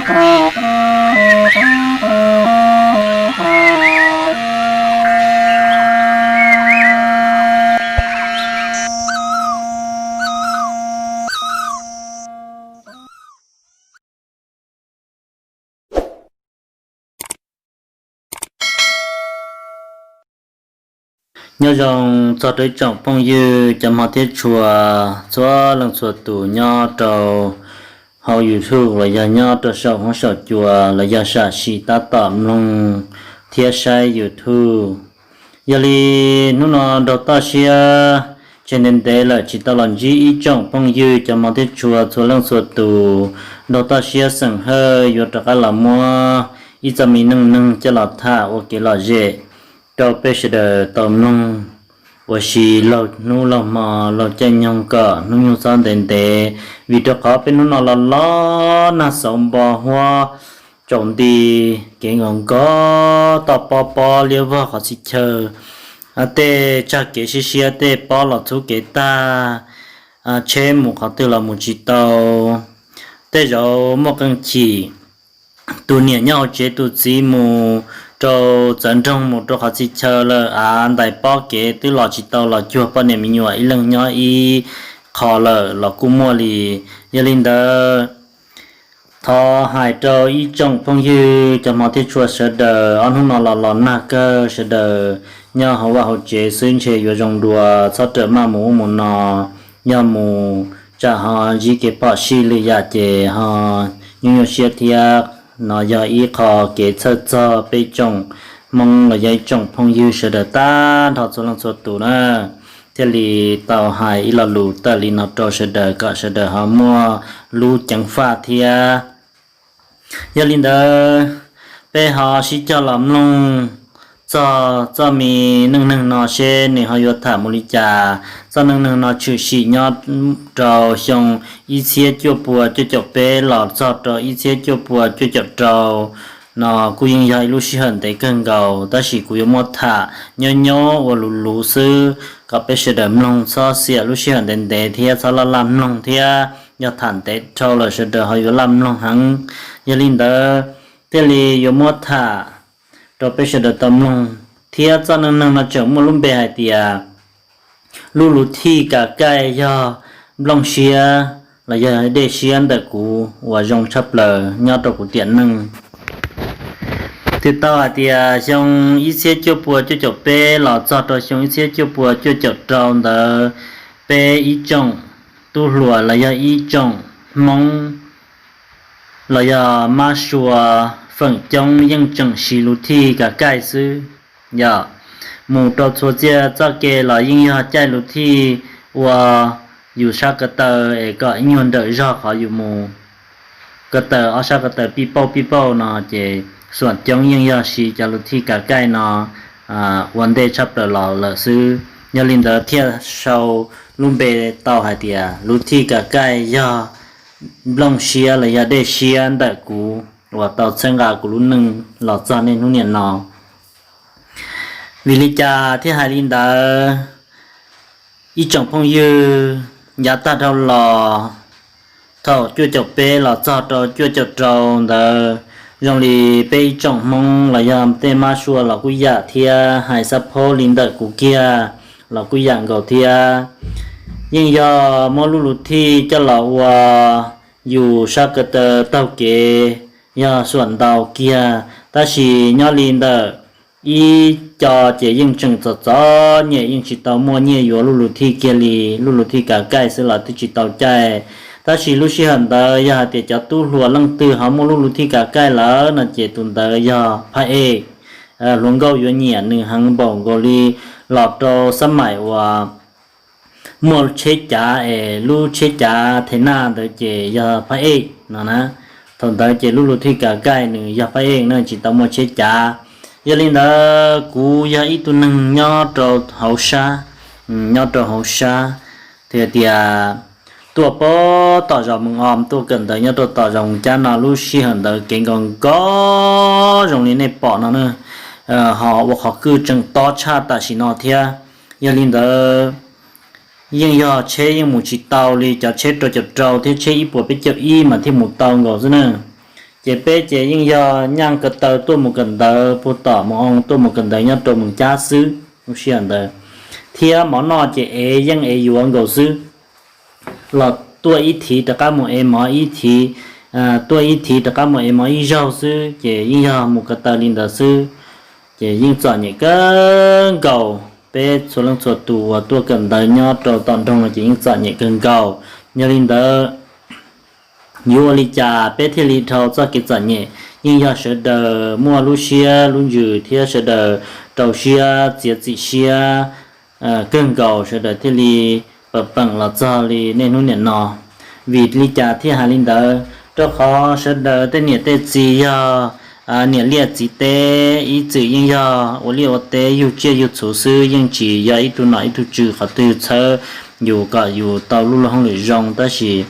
Nyob zoo txog rau ib tsoom phooj ywg cov hmov thiab tshua txhua leej txhua tus nyob rau hauv YouTube los yog nyob rau saum huab saum cua los yog sam sim tab tom mloog thiab saib YouTube. Yog li hnub no nrog toj siab tseg ntev ntev lawm tsis tau los ntsib ib tsoom phooj ywg cov hmov thiab tshua txhua leej txhua tus, nrog toj siab xeem hawj yuav rov qab los muab ib txoj me neej neeg coj los tham ua kev lom zem rau peb sawv daws tau mloog ua si laug hnub laug hmo laug caij nyoog kom hnub nyoog txhob ntev ntev, vim rau qhov peb hnub no los los nag xauv npo huab tsaus nti, kev nkaus nkog toj pob pob liab vog qhov txhia chaw, tej tsag kev siab siab tej pob los txhub kev tag, tsheb mus qhov twg los mus tsis tau. Tej zaum muaj qee chim tus niam nyob hauv tsev tus txiv mus rau txawv nroog mus rau qhov txhia chaw lawm av ntais pob kev twb los tsis tau los cuag poj niam me nyuam ib leeg nyob ib qho lawm los kuj muaj li. Yog li ntawd thov hais rau ib tsoom phooj ywg cov hmov thiab tshua sawv daws ob hnub no los los nag kawg sawv daws nyob hauv vaj hauv tsev xwb ntshe yuav zoo dua txhob rawm maj mus ub mus no. Yog mus tsam ho ntsib kev phom sij lwm yam ces ho nyuaj nyuaj siab thiab. No yog ib qho kev txhawj txog peb tsoom Hmoob los yog ib tsoom phooj ywg sawv daws tag nrho txhua leej txhua tus na, thiaj li tau hais ib lo lus tawm li no rau sawv daws kom sawv daws ho muaj lub ceev faj thiab. Yog li ntawd, peb ho sib cog los mloog txog txoj me neej neeg no seb nws ho yuav tham mus li cas. Txoj neej neeg no tshwm sim nyob rau xyoo ib txhiab cuaj pua cuaj caum peb los txog rau ib txhiab cuaj pua cuaj caum rau no kuj yeej yog ib lub sij hawm ntev kawg nkaus, tab sis kuv yuav muab tham nyob nyob ua luv luv xwb kom peb sawv daws mloog txhob xiam lub sij hawm ntev ntev thiab txhob laj laj mloog thiab. Yog tham ntev dhau lawm sawv daws ho yuav laj mloog heev. Yog li ntawd, thiaj li yuav muab tham rau peb sawv daws tau mloog. Thiab txoj neej neeg no tseem muaj lub npe hais tias lub luv thij kav kaij yog nplooj siab los yog dej siab ntawm kuv uas zoo tshaj plaws nyob rau kuv tiam neej. Twb tau hais tias xyoo ib txhiab cuaj pua cuaj caum peb los txog rau xyoo ib txhiab cuaj pua cuaj caum rau ntawd, peb ib tsoom tub hluas los yog ib tsoom Hmoob los yog mab sua feem coob yeej tseem siv luv thij kav kaij xwb. Yog mus rau txhua txhia txoj kev los yeej yog caij luv thij ua yus sab ko taw es kom ib nyuag nrawm zog qhov yus mus ko taw ob sab ko taw pij pauj pij pauj no ces feem coob yeej yog siv cov luv thij kav kaij no ua ntej tshaj plaws los lawm xwb. Yog li ntawd thiaj sau lub npe tau hais tias luv thij kav kaij yog nplooj siab los yog dej siab ntawm kuv uas tau txhawb nqa kuv lub neej los txog niaj hnub niam no. Vim li cas thiaj hais li ntawd? Ib tsoom phooj ywg, yav tag dhau los thaum cuaj caum peb los txog rau cuaj caum rau ntawd, zoo li peb ib tsoom Hmoob los yog tej mab sua los kuj yam thiab hais xab phaub li ntawm kuv kiag los kuj yam nkaus thiab. Yeej yog muab lub luv thij coj los ua yus sab ko taw taug kev yog xuam ntau kiag, tab sis nyob li ntawm ib co ces yeej tseem txom txom nyem yeej tsis tau muaj nyiaj yuav lub luv thij kiag li, lub luv thij kav kaij xwb los twb tsis tau caij. Tab sis lub sij hawm ntawd yog hais tias cov tub hluas leej twg ho muaj lub luv thij kav kaij lawm no ces tus ntawd yog phab ej, hluas nkauj yuav nyiam nws heev npaum nkaus li. Los rau xab maim uas muaj tsheb cav es lub tsheb cav thev naj ntawd ces yog phab ej no na. Thaum ntawd ces lub luv thij kav kaij nws yog phab ej na, tsis tau muaj tsheb cav. Yog li ntawd kuv yog ib tug neeg nyob rau hauv sab, nyob rau hauv sab, thiaj tias tuaj pem tom zos Moos Os tuaj kawm ntawv nyob rau tom zos Moos Cab no, lub sij hawm ntawd kev nkaus nkos zoo li nej pom no na, ho ua qhov kwj tseem tob tshaj tam sim no thiab. Yog li ntawd yeej yog tsheb yeej mus tsis tau li, cov tsheb rau caum rau thiab tsheb ib puas peb caug ib mas thiaj mus tau nkaus xwb na. Ces peb ces yeej yog nyaj ko taw tuaj mus kawm ntawv, puag tom mus oo tuaj mus kawm ntawv nyob rau Moos Cab xwb lub sij hawm ntawd, thiab mov noj ces ev yeej ev yuav nkaus xwb. Los tuaj ib thiv rov qab mus ev mov ib thiv, tuaj ib thiv rov qab mus ev mov ib zaug xwb, ces yeej yog mus ko taw li ntawd xwb. Ces yeej txom nyem kawg nkaus, peb txhua leej txhua tus uas tuaj kawm ntawv nyob rau tom nroog no ces yeej txom nyem kawg nkaus. Yog li ntawd, yuav ua li cas peb thiaj li dhau txoj kev txom nyem? Yeej yog sawv daws muaj lub siab lub ntsws thiab sawv daws rau siab txiav txim siab kawg nkaus, sawv daws thiaj li pam peem los txog li niaj hnub niam no. Vim li cas thiaj hais li ntawd? Rau qhov sawv daws tej niam tej txiv yog niam liaj txiv teb, ib txwm yeej yog ua liaj ua teb yug tsiaj yug txhuv xwb, yeej tsis yog ib tug nom ib tug tswv qhov twg txhawb yus kom yus tau lub luag hauj lwm zoo, tab sis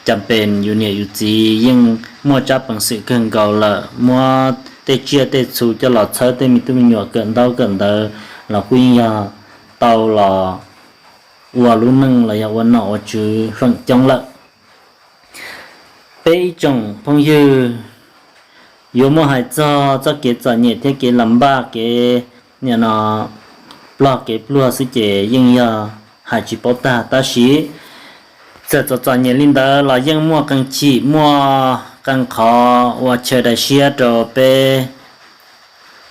cas pes yus niam yus txiv yeej muaj tsab peev xwm kawg nkaus lawm, muab tej tsiaj tej txhu coj los txhawb tej me tub me nyuam kawm ntaub kawm ntawv los kuj yeej yog tau los ua lub neej los yog ua nom ua tswv feem coob lawm. Peb ib tsoom phooj ywg, yuav muaj hais txog txoj kev txom nyem thiab kev lam npaj kev nim no plog kev pluag xwb ces yeej yog hais tsis paub tag, tab sis txawm txom txom nyem li ntawd los yeej muaj qee chim muaj qee qhov ua chaw daim siab rau peb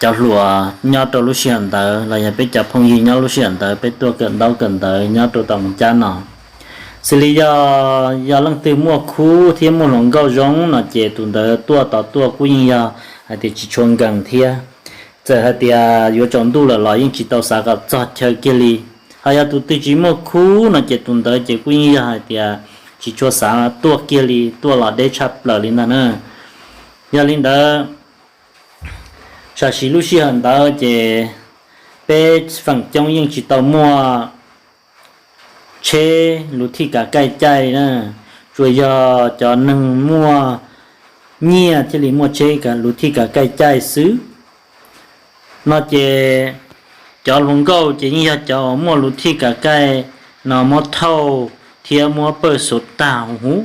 cov hluas nyob rau lub sij hawm ntawd los yog peb cov phooj ywg nyob lub sij hawm ntawd peb tuaj kawm ntaub kawm ntawv nyob rau tom Moos Cab no. Xws li yog, yog leej twg muaj khub thiab muaj hluas nkauj zoo no ces tus ntawd tuaj tos tuaj kuj yeej yog hais tias tsis tshua nkees thiab. Txawm hais tias yuav tsaus ntuj lawm los yeej tsis tau xav kom txog chaw kiag li. Ho yog tus twg tsis muaj khub no ces tus ntawd ces kuj yeej yog hais tias tsis tshua xav tuaj kiag li, tuaj los deb tshaj plaws li ntag na. Yog li ntawd, tam sim lub sij hawm ntawd ces peb feem coob yeej tsis tau muaj tsheb luv thij kav kaij caij na, tsuas yog cov neeg muaj nyiaj thiaj li muaj tsheb luv thij kav kaij caij xwb. No ces cov hluas nkauj ces yeej yog cov uas muaj luv thij kav kaij no muab thauj thiab muab pawj xuav tag huv huv.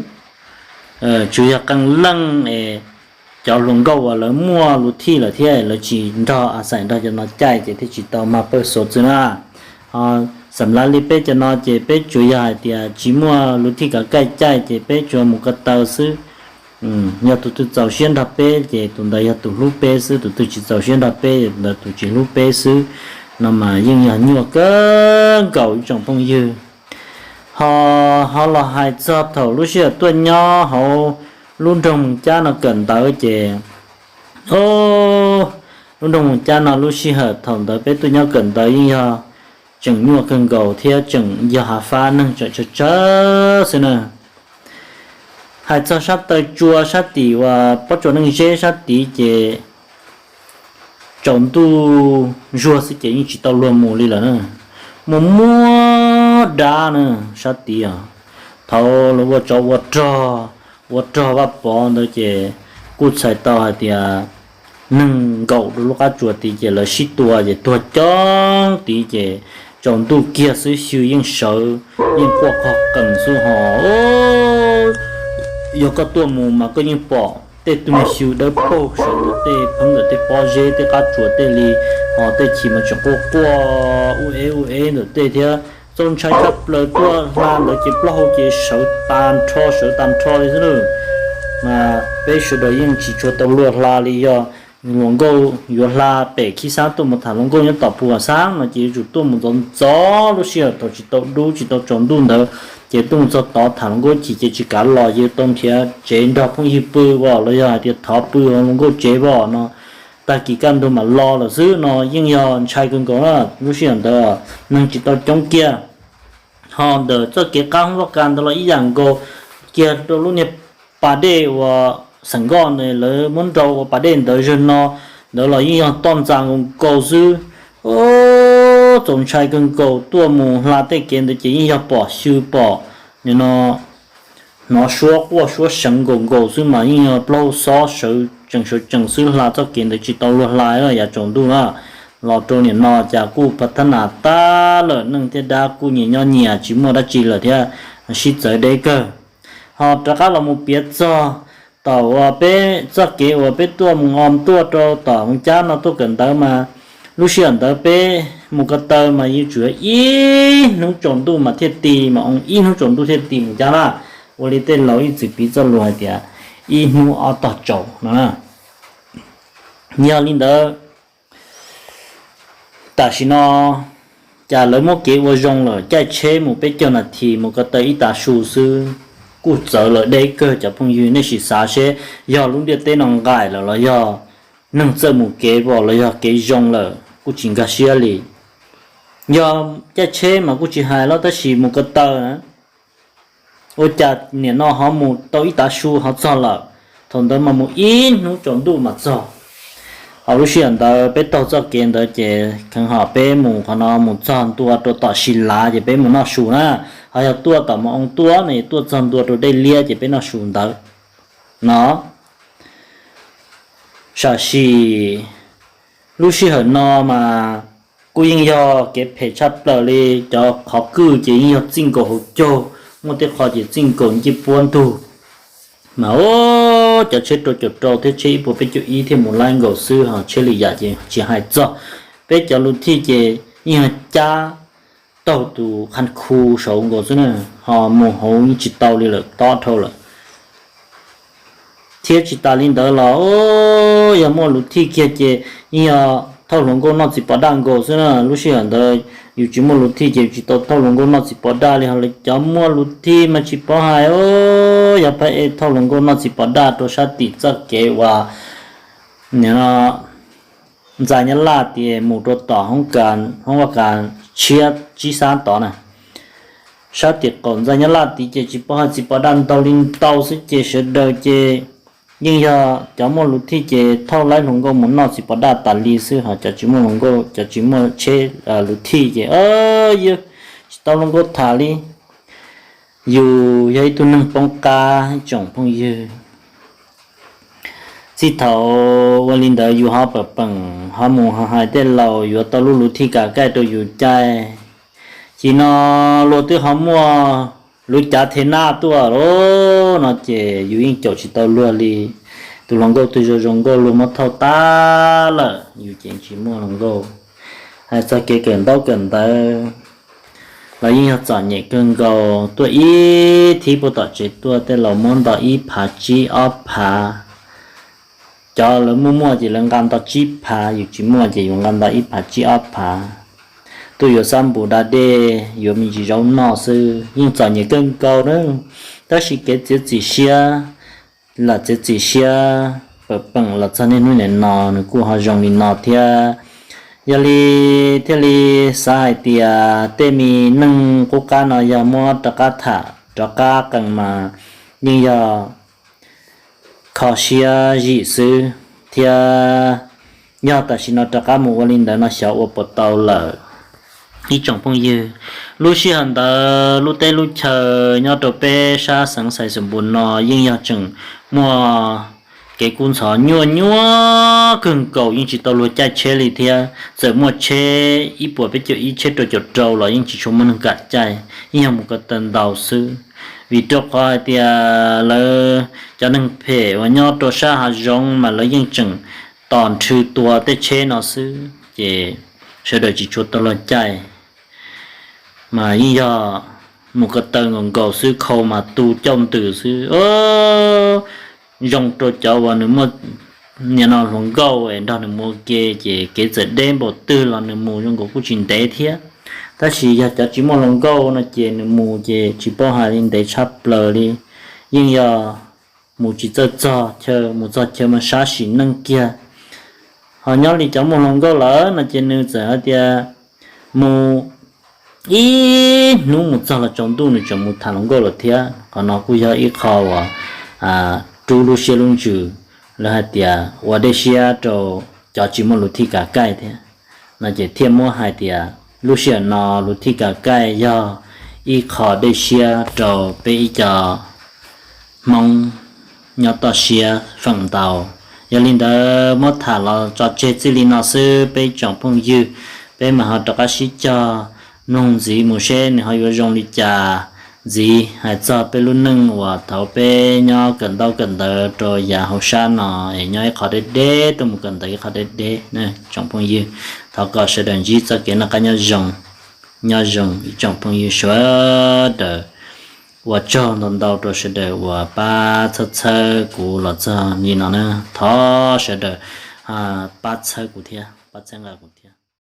Tsuas yog qee leej es cov hluas nkauj uas lawv muaj luv thij lawm thiab lawv tsis nrog a xaim nrog cov no caij ces thiaj tsis tau mag pawj xuav txwv na. Ho xam lav li peb cov no ces peb tsuas yog hais tias tsis muaj luv thij kav kaij caij ces peb tsuas mus ko taw xwb. Yog tus twg txaus siab nrog peb ces tus ntawd yog tus hlub peb xwb, tus twg tsis txaus siab nrog peb ntawd tus tsis hlub peb xwb. No mas yeej yog nyuaj kawg nkaus ib tsoom phooj ywg. Ho, ho los hais txog thaum lub sij hawm tuaj nyob hauv lub nroog Moos Cab no kawm ntawv ces, o, lub nroog Moos Cab no lub sij hawm thaum ntawd peb tuaj nyob kawm ntawv yeej yog tseem nyuaj kawg nkaus thiab tseem yog hav fab neeg tseem tsawg tsawg xwb na. Hais txog sab taw tsua sab tim uas pob tsuas neej zeb sab tid ces tsaus ntuj zuag xwb ces yeej tsis tau luag mus li lawm na. Muaj muaj dab na sab tid os. Thaum lawv ua tsov ua rog, ua rog Vaj Pov ntawd ces kuj txhais tau hais tias neeg nkaum rau lub qab tsuas tid ces lawv sib tua ces tuag coob tid ces tsaus ntuj kiag xwb xyw yeej sawv, yeej quaj qog qees xwb ho. Yog koj tuaj mus mas koj yeej pom tej tug me xyw dawb paug sawv ntawm tej pheeb ntawm tej pob zeb tej qab tsuas tej li, ho tej chim mas tseem quaj quaj ub ev ub ev ntawm tej thiab. Txaus ntshai tshaj plaws, tuaj hla ntawd ces plaub hau ces sawv tag nrho sawv tag nrho li xwb na. Mas peb sawv daws yeej tsis tshua tau luag hla li, yog hluas nkauj yuav hla pem khib xab tuaj mus tham hluas nkauj nyob tom puag xab no ces yuav tsum tuaj mus ntxov ntxov lub sij hawm thaum tsis tau dub tsis tau tsaus ntuj ntawd, ces tuaj mus txog tod tham hluas nkauj chim ces tsis kav los ces tau nrhiav tsev nrog phooj ywg pw os los yog hais tias thov pw hauv hluas nkauj tsev os no. Tag kis kaj ntug mam los lawm xwb no yeej yog ntshai kawg nkaus na. Lub sij hawm ntawd neeg tsis tau coob kiag. Ho ntawm txoj kev qab hoob vaj ka ntawd los ib yam nkaus, kiag rau lub niag pas dej uas xeem nkoj ntawd lawv muab nrau ua pas dej ntawd zawg no, ntawd los yeej yog toj ntxas nkaus nkaus xwb. Txaus ntshai kawg nkaus, tuaj mus hla tej kev ntawd ces yeej yog pom xyw pom nim no hnov suab quaj suab seev nkaus nkaus xwb mas yeej yog plaub hau xob sawv tsees sawv tsees xwb, hla txoj kev ntawd tsis tau luag hla yav tsaus ntuj na. Los rau nim no cas kuj pha thab nas tag lawm, neeg thiab dab kuj nyias nyob nyias tsis muaj dab tsi lawm thiab, sib txawv deb kawg. Ho rov qab los mus piav txog tom uas peb txoj kev uas peb tuaj mus o tuaj rau tom Moos Cab no tuaj kawm ntawv mas, lub sij hawm ntawd peb mus ko taw mas yuav tsum ib hnub tsaus ntuj mas thiaj ti, mas oo ib hnub tsaus ntuj thiaj ti Moos Cab na. Ua li tej laus ib txwm piv txoj lus hais tias ib hnub ob tog tsaus no na. Yog li ntawd, tam sim no cas lawv muab kev ua zoo lawm, caij tsheb mus peb caug nas this mus ko taw ib tav su xwb, kuj txawv lawm deb kawg cov phooj ywg. Nej sim xav seb yog lub ntiaj teb no nqaim lawm los yog neeg txawj mus kev pom los yog kev zoo lawm kuj tsis nkag siab li. Yog caij tsheb mas kuj tsis hais los tab sis mus ko taw na, ua cas nim no ho mus tau ib tav su ho txog lawm. Thaum ntawd mas mus ib hnub tsaus ntuj mas txog. Ho lub sij hawm ntawd peb taug txoj kev ntawd ces kheev hom peb mus qhov no mus txog ntua rau tom Si Lav ces peb mus noj su na. Ho yog tuaj tom Mus Oo tuaj no es tuaj txog ntua rau Dej Liab ces peb noj su ntawd no. Sam sim lub sij hawm no mas kuj yeej yog kev phem tshaj plaws li, cov qhov kwj ces yeej yog txij nkaus hauv caug, muaj tej qho ces txij nkaus ncej puab ntug. Mas o, cov tsheb rau caum rau thiab tsheb ib puas peb caug ib thiaj mus laib nkaus xwb, ho tsheb lwm yam ces tsis hais txog. Peb cov luv thij ces yeej yog cab taug tus qha khu saud nkaus xwb na, ho mus hauv yeej tsis tau li lawm, tob dhau lawm. Thiab tsis tas li ntawd los yog muaj luv thij kiag ces yeej yog thauj hluas nkauj noj txiv pos daj nkaus xwb na. Lub sij hawm ntawd yus tsis muaj luv thij ces yus tsis tau thauj hluas nkauj noj txiv pos daj li. Ho lawv cov muaj luv thij mas tsis paub hais, yog phab ej thauj hluas nkauj noj txiv pos daj rau sab tim txoj kev uas nim no ntxa Nyab Laj tias mus rau tom hoob Vaj Kas tshiab tsib sab tod na. Sab tim qaum ntxa Nyab Laj tid ces tsis paub hais txiv pos daj ntau li ntau xwb ces sawv daws ces yeej yog cov muaj luv thij ces thauj laib hluas nkauj mus noj txiv pos daj tas li xwb, ho cov tsis muaj hluas nkauj, cov tsis muaj tsheb luv thij ces yus tsis tau hluas nkauj tham li. Yus yog ib tug neeg poob qab ib tsoom phooj ywg. Txij thaum ua li ntawd yus ho pam peem ho mus ho hais tej laus yuav tau lub luv thij kav kaij rau yus caij. Ces no luag twb ho muaj luv cav the naj tuaj lawm no ces yus yeej caum tsis tau luag li. Tus hluas nkauj twg zoo zoo nkauj luag muab thauj tag lawm, yus ces tsis muaj hluas nkauj. Hais txog kev kawm ntaub kawm ntawv los yeej yog txom nyem kawg nkaus. Tuaj ib thib puag tom tsev tuaj tej laus muab nto ib phav tsib ob phav. Cov lawv muaj muaj ces lawv nqa nto tsib phav, yus tsis muaj ces yus nqa nto ib phav tsib ob phav. Tuaj yuav xab npum da dej, yuav me ntsis zaub noj xwb, yeej txom nyem kawg nkaus na. Tab sis kev txiav txim siab lam txiav txim siab pam peem los txog niaj hnub nim no nws kuj ho zoo li no thiab. Yog li thiaj li xav hais tias tej me neeg qub qab no yog muab rov qab tham rov qab qees mas yeej yog kho siab zim xwb thiab. Yog tam sim no rov qab mus ua li ntawd no xyov ua puas tau lawm. Ib tsoom phooj ywg, lub sij hawm ntawd lub teb lub chaw nyob rau peb sab xeev Xais Xoom Npus no yeej yog tseem muaj kev kub ntxhov nyuaj nyuaj kawg nkaus, yeej tsis tau luag caij tsheb li thiab. Txawm muaj tsheb ib puas peb caug ib, tsheb rau caum rau los yeej tsis tshua muaj neeg kam caij, yeej yog mus ko taw ntau xwb. Vim rau qhov hais tias lawv cov neeg phem uas nyob rau sab hav zoov mas lawv yeej tseem tos nrhw tua tej tsheb no xwb ces sawv daws tsis tshua tau luag caij. Mas yeej yog mus ko taw nkaus nkaus xwb, khau mas tu cauj ntws xwb. Zoo rau cov uas nws muaj nim no hluas nkauj es nrog nws mus ua ke ces kev txawm deb npaum twg los nws mus zoo nkaus kuj tsis ntev thiab. Tab sis yog cov tsis muaj hluas nkauj no ces nws mus ces tsis paub hais li, ntev tshaj plaws li. Yeej yog mus tsis txawj txog chaw, mus txog chaw mas sab sim neej kiag. Ho nyob li cov muaj hluas nkauj lawm no ces nws txawm hais tias mus ib hnub mus txog los tsaus ntuj nws tseem mus tham hluas nkauj lawm thiab. Qhov no kuj yog ib qho uas rub lub siab lub ntsws, lawv hais tias ua dej siab rau cov tsis muaj luv thij kav kaij thiab. No ces thiaj muab hais tias lub sij hawm no luv thij kav kaij yog ib qho dej siab rau peb ib co Hmoob nyob toj siab feem ntau. Yog li ntawd muab tham los tso tseg txij li no xwb peb tsoom phooj ywg, peb mam ho rov qab sib cog mloog ntxiv mus seb nws ho yuav zoo li cas. ntxiv hais txog peb lub neej uas thaum peb nyob kawm ntaub kawm ntawv rau yav hauv sab no es nyob ib qho deb deb tuaj mus kawm ntawv ib qho deb deb na tsoom phooj ywg. Thov kom sawv daws ntsib txoj kev noj qab nyob zoo, nyob zoo ib tsoom phooj ywg sawv daws. Ua tsaug ntau ntau rau sawv daws uas pab txhawb txhawb kuv los txog li no na. Thov sawv daws pab txhawb kuv thiab, pab txhawb nqa kuv thiab.